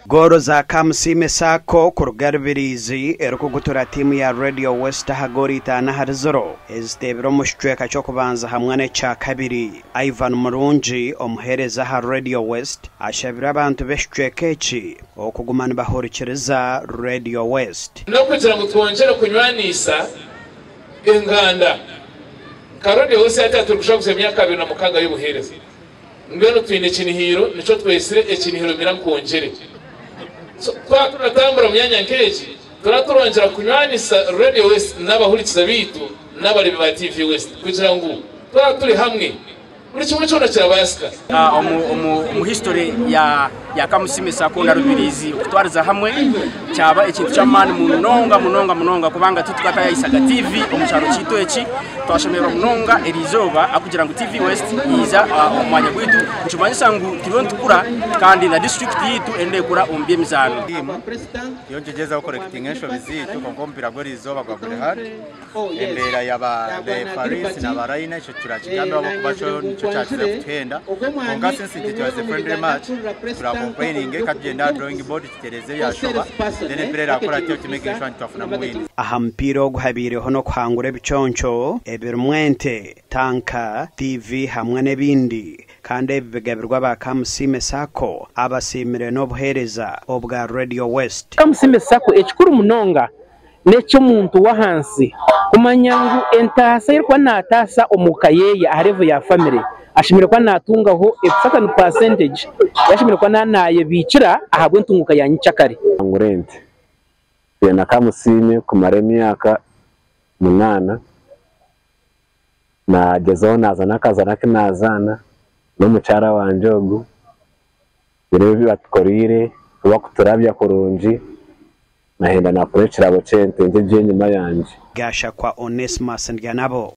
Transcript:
Goolo za Kamusiime Sacco kuruga Rubirizi erikugutura tiimu ya Radio West aha goolo 5-0 eziteebire omu kicweka ky'okubanza hamwe n'ekyakabiri. Ivan Murungi, omuheereza aha Radio West ashabire abantu b'ekicweka eki okuguma nibahurikiriza Radio West. N'okugira ngu twongyere kunywanisa enganda. Nka Radio West hati turikujaguza emyaka 26 y'obuheereza. Mbwenu twine ekinihiro, nikyo twetsire ekinihiro mira nkwongyere. So twaba turatambura omu myanya nk'egi, turaba turongyera kunywanisa Radio West n'abahurikiza baitu n'abareebi ba TV West kugira ngu twaba turi hamwe, buri kimwe kyona kirabaasika. Omu history ya Kamusiime Sacco na Rubirizi okutwariza hamwe kyaba ekintu ky'amaani munonga munonga munonga kubanga titukatayayisaga TV omu kyaro kyaitu eki. Twashemererwa munonga eri izooba ahabw'okugira ngu TV West yaija omu mwanya gwaitu nikimanyisa ngu turiyo nitukura kandi na disiturikiti yaitu eriyo neekura omu by'emizaano. Tiimu eriyo nigyezaho kukorekitinga enshobi zaitu kwonka omupiira gw'erizooba gwa guri hard. Embeera ya ba referees na ba line ekyo turakigambe ahabw'okuba kyo nikyo kyakiza kutuhenda kwonka since it was a friendly match turakomplaininge ka tugyende aha drawing board tutereeze ebyashoba then emipiira eraakurateho tumakinge sure ngu twafunamu win. Aha mupiira ogu habaireho n'okuhangura ebiconco ebirimu ente, tanka, tiivi hamwe n'ebindi kandi ebi bigabirwe aba Kamusiime Sacco abasiimire n'obuheereza obwa Radio West. Kamusiime Sacco ekikuru munonga n'eky'omuntu w'ahansi kumanya ngu entaasa ei arikuba naataasa omu ka ye aha level ya famire ashemereire kuba naatungaho a certain percentage ei ashemereire kuba naaba naayebiikira ahabw'entunguuka ya nyikyakare. Ngura ente. Ntwire na Kamusiime kumara emyaka munaana, naagyezaho naazaana akazaano aku naazaana n'omukyara wangye ogu, reero ebi batukoreire bakuturabya kurungi, nahenda naakora ekirabo ky'ente, ente egi enyima yangye. Gashakwa Onesmus Ndyanabo.